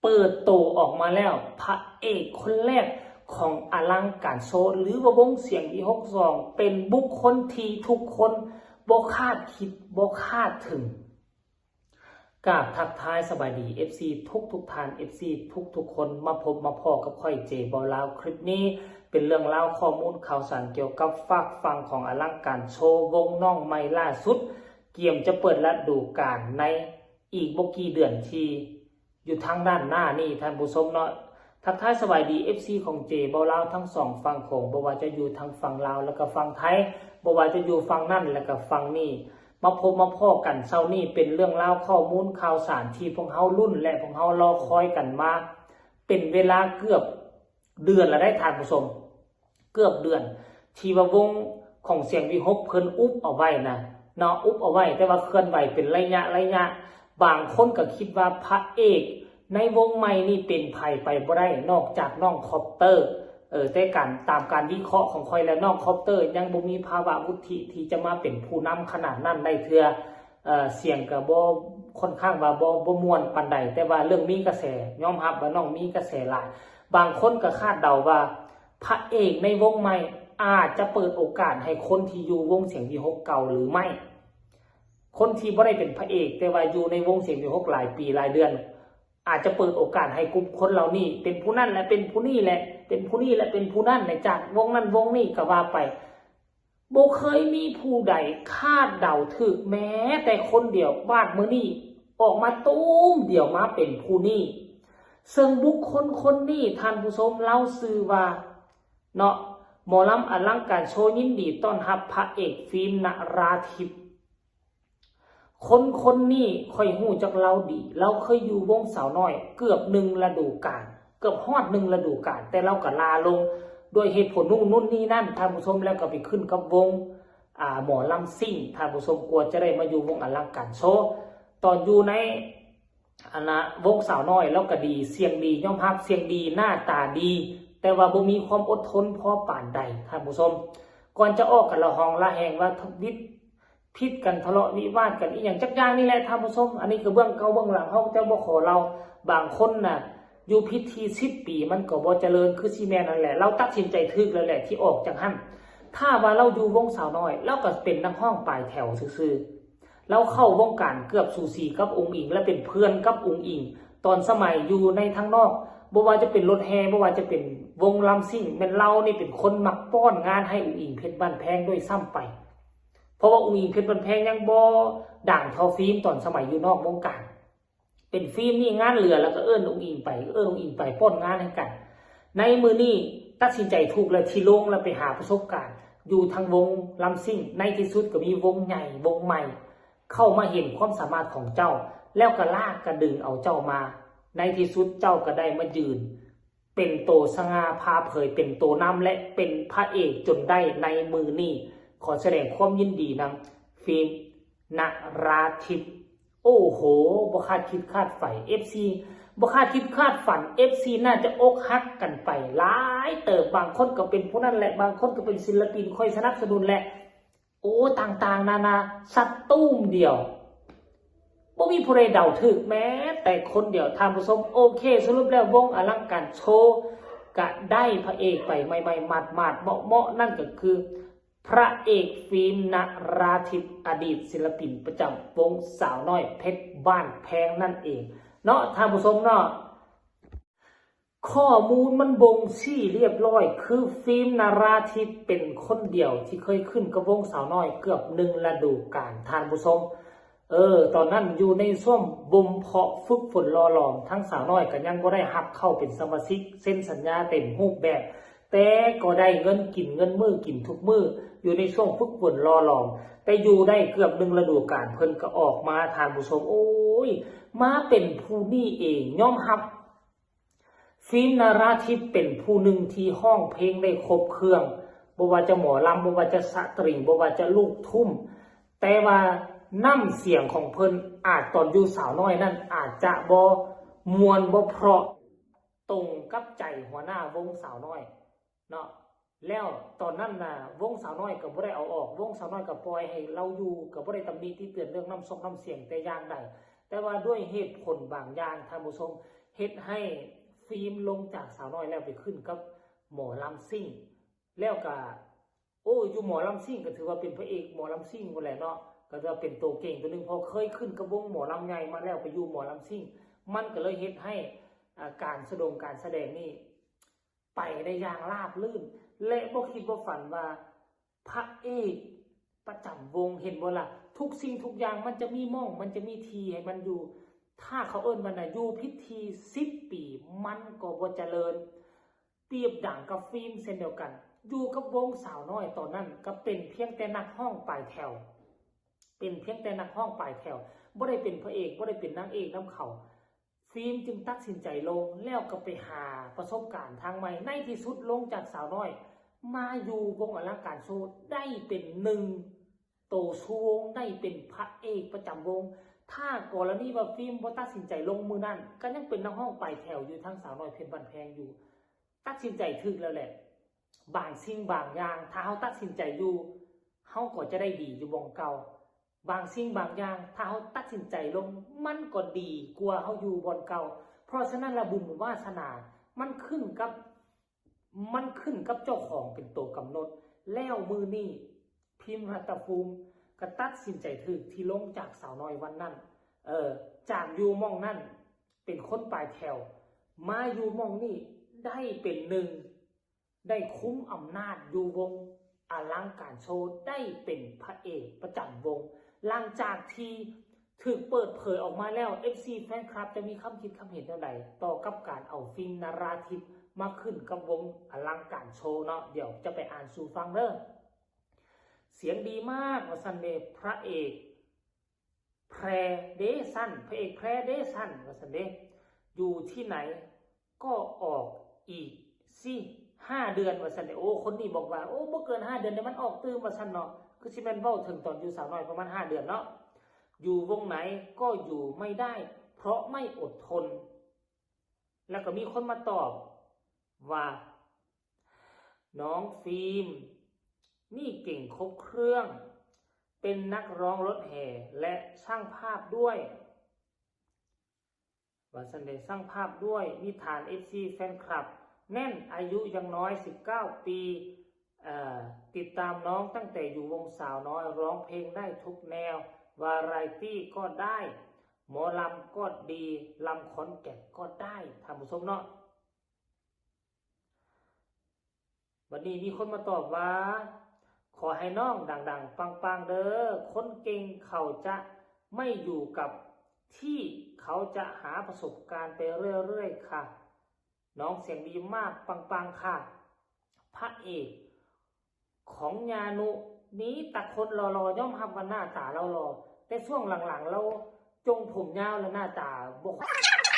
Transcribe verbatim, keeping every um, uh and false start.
เปิดโตออกมาแล้ว พระเอกคนแรกของอลังการโชว์ หรือว่าวงเสียงวีหกสอง เป็นบุคคลที่ทุกคนบ่คาดคิดบ่คาดถึง กราบทักทายสบายดี เอฟซี ทุกทุกท่าน เอฟซี ทุกทุกคน มาพบมาพ้อกับข้อยเจเบาลาว คลิปนี้เป็นเรื่องราวข้อมูลข่าวสารเกี่ยวกับฝากฝั่งของอลังการโชว์ วงน้องใหม่ล่าสุด เกียมจะเปิดฤดูกาลในอีกบ่กี่เดือนที่อยู่ทางด้านหน้านี่ท่านผู้ชมเนาะ ทักทายสบายดี เอฟซี ของเจเบาลาวทั้งสองฝั่งโขง บ่ว่าจะอยู่ทางฝั่งลาวแล้วก็ฝั่งไทย บ่ว่าจะอยู่ฝั่งนั่นแล้วก็ฝั่งนี้ มาพบมาพ้อกันเช้านี้เป็นเรื่องราวข้อมูลข่าวสารที่พวกเฮาลุ้นและพวกเฮารอคอยกันมา เป็นเวลาเกือบเดือนแล้วได้ท่านผู้ชม เกือบเดือน ที่ว่าวงของเสียงวีหกเพิ่นอุบเอาไว้นะเนาะ อุบเอาไว้ แต่ว่าเคลื่อนไหวเป็นระยะระยะ บางคนก็คิดว่าพระเอกในวงใหม่นี่เป็นไผไปบ่ได้นอกจากน้องคอปเตอร์ เออ แต่การตามการวิเคราะห์ของข้อยแล้วน้องคอปเตอร์ยังบ่มีภาวะวุฒิที่จะมาเป็นผู้นำขนาดนั้นได้เทื่อ เอ่อ เสียงก็บ่ค่อนข้างว่าบ่บ่ม่วนปานใด แต่ว่าเรื่องมีกระแส ยอมรับว่าน้องมีกระแสหลาย บางคนก็คาดเดาว่าพระเอกในวงใหม่อาจจะเปิดโอกาสให้คนที่อยู่วงเสียงวีหกเก่าหรือไม่ คนที่บ่ได้เป็นพระเอก แต่ว่าอยู่ในวงเสียงวีหกหลายปีหลายเดือน อาจจะเปิดโอกาสให้กลุ่มคนเหล่านี้ เป็นผู้นั่นและเป็นผู้นี่แหละ เป็นผู้นี่และเป็นผู้นั่นในจากวงนั้นวงนี้ก็ว่าไป บ่เคยมีผู้ใดคาดเดาถูกแม้แต่คนเดียว บาดมื้อนี้ออกมาตูมเดียวมาเป็นผู้นี้ ซึ่งบุคคลคนนี้ท่านผู้ชม ลาวชื่อว่า เนาะ หมอลำอลังการโชว์ยินดีต้อนรับพระเอกฟิล์มนราทิพย์ คนคนนี้ข้อยฮู้จักลาวดี ลาวเคยอยู่วงสาวน้อยเกือบหนึ่งฤดูกาล เกือบฮอดหนึ่งฤดูกาล แต่ลาวก็ลาลงด้วยเหตุผลนู่นนู่นนี่นั่นท่านผู้ชม แล้วก็ไปขึ้นกับวง อ่า หมอลำซิ่งท่านผู้ชม กว่าจะได้มาอยู่วงอลังการโชว์ ตอนอยู่ใน อันนะ วงสาวน้อยลาวก็ดี เสียงดี ยอมรับเสียงดี หน้าตาดี แต่ว่าบ่มีความอดทนพอปานใดท่านผู้ชม ก่อนจะออกกันละหองละแหงว่าทวิตผิดกัน ทะเลาะวิวาทกันอีหยังจักอย่างนี่แหละท่านผู้ชม อันนี้คือเบื้องเก่าเบื้องหลัง เฮาจะบ่ขอเล่า บางคนน่ะ อยู่ผิดที่สิบปีมันก็บ่เจริญ คือสิแม่นนั่นแหละ ลาวตัดสินใจถูกแล้วแหละที่ออกจากหั่น ถ้าว่าลาวอยู่วงสาวน้อย ลาวก็เป็นนักร้องปลายแถวซื่อๆ ลาวเข้าวงการเกือบสูสีกับอุ๋งอิ๋ง และเป็นเพื่อนกับอุ๋งอิ๋ง ตอนสมัยอยู่ในทางนอก บ่ว่าจะเป็นรถแห่ บ่ว่าจะเป็นวงลำซิ่ง แม่นลาวนี่เป็นคนมักป้อนงานให้อุ๋งอิ๋งเพชรบ้านแพงด้วยซ้ำไป เพราะว่าอุ๋งอิ๋งเพชรบ้านแพงยังบ่ดังเท่าฟิล์มตอนสมัยอยู่นอกวงการ เป็นฟิล์มนี่งานเหลือแล้วก็เอิ้นอุ๋งอิ๋งไป เอิ้นอุ๋งอิ๋งไปป้อนงานให้กัน ในมื้อนี้ตัดสินใจถูกแล้วที่ลงแล้วไปหาประสบการณ์ อยู่ทางวงลำซิ่ง ในที่สุดก็มีวงใหญ่วงใหม่ เข้ามาเห็นความสามารถของเจ้า แล้วก็ลากกระดึงเอาเจ้ามา ในที่สุดเจ้าก็ได้มายืน เป็นโตสง่าผ่าเผย เป็นโตนำและเป็นพระเอกจนได้ในมื้อนี้ ขอแสดงความยินดีนำฟิล์มนราทิพย์ โอ้โห บ่คาดคิดคาดฝัน เอฟซี บ่คาดคิดคาดฝัน เอฟซี น่าจะอกหักกันไปหลายเติบ บางคนก็เป็นผู้นั้นแหละ บางคนก็เป็นศิลปินคอยสนับสนุนแหละ โอ้ ต่างๆ นานา สัตว์ตุ้มเดียว บ่มีผู้ใดเดาถูกแม้แต่คนเดียวท่านผู้ชม โอเค สรุปแล้ววงอลังการโชว์ก็ได้พระเอกไปใหม่ๆ หมาดๆ เหมาะๆ นั่นก็คือ พระเอกฟิล์มนราทิพย์ อดีตศิลปินประจำวงสาวน้อยเพชรบ้านแพงนั่นเอง เนาะท่านผู้ชมเนาะ ข้อมูลมันบ่งชี้เรียบร้อย คือฟิล์มนราทิพย์เป็นคนเดียวที่เคยขึ้นกับวงสาวน้อยเกือบหนึ่งฤดูกาลท่านผู้ชม เออ ตอนนั้นอยู่ในช่วงบ่มเพาะฝึกฝนหล่อหลอม ทั้งสาวน้อยก็ยังบ่ได้รับเข้าเป็นสมาชิก เซ็นสัญญาเต็มรูปแบบ แต่ก็ได้เงินกินเงินมื้อกินทุกมื้อ อยู่ในช่วงฝึกฝนหล่อหลอม แต่อยู่ได้เกือบหนึ่งฤดูกาล เพิ่นก็ออกมาท่านผู้ชม โอ้ย มาเป็นผู้นี้เอง ยอมรับ ฟิล์มนราทิพย์เป็นผู้หนึ่งที่ร้องเพลงได้ครบเครื่อง บ่ว่าจะหมอลำ บ่ว่าจะสตริง บ่ว่าจะลูกทุ่ง แต่ว่าน้ำเสียงของเพิ่นอาจตอนอยู่สาวน้อยนั่นอาจจะบ่ม่วนบ่เพราะตรงกับใจหัวหน้าวงสาวน้อยเนาะ แล้วตอนนั้นน่ะ วงสาวน้อยก็บ่ได้เอาออก วงสาวน้อยก็ปล่อยให้ลาวอยู่ ก็บ่ได้ตำหนิติเตียนเรื่องน้ำซกน้ำเสียงแต่อย่างใด แต่ว่าด้วยเหตุผลบางอย่างท่านผู้ชม เฮ็ดให้ฟิล์มลงจากสาวน้อยแล้วไปขึ้นกับหมอลำซิ่ง แล้วก็ โอ้ อยู่หมอลำซิ่งก็ถือว่าเป็นพระเอกหมอลำซิ่งนั่นแหละเนาะ ก็ถือว่าเป็นตัวเก่งตัวหนึ่ง เพราะเคยขึ้นกับวงหมอลำใหญ่มาแล้ว ไปอยู่หมอลำซิ่ง มันก็เลยเฮ็ดให้ อ่า การแสดงการแสดงนี่ไปได้อย่างราบรื่น และบ่คิดบ่ฝันว่าพระเอกประจำวง เห็นบ่ล่ะ ทุกสิ่งทุกอย่างมันจะมีหม่อง มันจะมีที่ให้มันอยู่ ถ้าเขาเอิ้นว่าน่ะ อยู่ผิดที่สิบปี มันก็บ่เจริญ เปรียบดังกับฟิล์มเช่นเดียวกัน อยู่กับวงสาวน้อยตอนนั้นก็เป็นเพียงแต่นักฮ้องปลายแถว เป็นเพียงแต่นักฮ้องปลายแถว บ่ได้เป็นพระเอก บ่ได้เป็นนางเอกนำเขา ฟิล์มจึงตัดสินใจลง แล้วก็ไปหาประสบการณ์ทางใหม่ ในที่สุดลงจากสาวน้อย มาอยู่วงอลังการโชว์ ได้เป็นหนึ่งโตชูวง ได้เป็นพระเอกประจำวง ถ้ากรณีว่าฟิล์มบ่ตัดสินใจลงมื้อนั้น ก็ยังเป็นนักฮ้องปลายแถวอยู่ทางสาวน้อยเพชรบ้านแพงอยู่ ตัดสินใจถูกแล้วแหละ บางสิ่งบางอย่าง ถ้าเฮาตัดสินใจอยู่ เฮาก็จะได้ดีอยู่บ่อนเก่า บางสิ่งบางอย่าง ถ้าเฮาตัดสินใจลง มันก็ดีกว่าเฮาอยู่บ่อนเก่า เพราะฉะนั้นละบุญวาสนา มันขึ้นกับ มันขึ้นกับเจ้าของเป็นตัวกำหนด แล้วมื้อนี้พิมพ์รัตภูมิก็ตัดสินใจถูกที่ลงจากสาวน้อยวันนั้น เออ จากอยู่หม่องนั้นเป็นคนปลายแถว มาอยู่หม่องนี้ได้เป็นหนึ่ง ได้คุมอำนาจอยู่วงอลังการโชว์ ได้เป็นพระเอกประจำวง หลังจากที่ถูกเปิดเผยออกมาแล้ว เอฟซี แฟนคลับจะมีคำคิดคำเห็นแนวใดต่อกับการเอาฟิล์มนราทิพย์มาขึ้นกับวงอลังการโชว์เนาะ เดี๋ยวจะไปอ่านสู่ฟังเด้อ เสียงดีมากว่าซั่นเด้ พระเอกแพรเดซัน พระเอกแพรเดซันว่าซั่นเด้ อยู่ที่ไหนก็ออกอีกสิ ห้าเดือนว่าซั่นเด้ โอ้ คนนี้บอกว่า โอ้ บ่เกินห้าเดือนเดี๋ยวมันออกตื่มว่าซั่นเนาะ คือสิแม่นเว้าถึงตอนอยู่สาวน้อยประมาณห้าเดือนเนาะ อยู่วงไหนก็อยู่ไม่ได้ เพราะไม่อดทน แล้วก็มีคนมาตอบว่า น้องฟิล์มนี่เก่งครบเครื่อง เป็นนักร้องรถแห่และช่างภาพด้วย ว่าซั่นเด้ ช่างภาพด้วย มีฐาน เอฟซี แฟนคลับแน่น อายุยังน้อย สิบเก้า ปี เอ่อ ติดตามน้องตั้งแต่อยู่วงสาวน้อย ร้องเพลงได้ทุกแนว วาไรตี้ก็ได้ หมอลำก็ดี ลำขอนแก่นก็ได้ ท่านผู้ชมเนาะ บัดนี้มีคนมาตอบว่า ขอให้น้องดังๆ ปังๆ เด้อ คนเก่งเขาจะไม่อยู่กับที่ เขาจะหาประสบการณ์ไปเรื่อยๆ ค่ะ น้องเสียงดีมาก ปังๆ ค่ะ พระเอกของญานุ มีแต่คนหล่อๆ ยอมรับว่าหน้าตาหล่อๆ แต่ช่วงหลังๆ ลาวจงผมยาวแล้วหน้าตาบ่ค่อย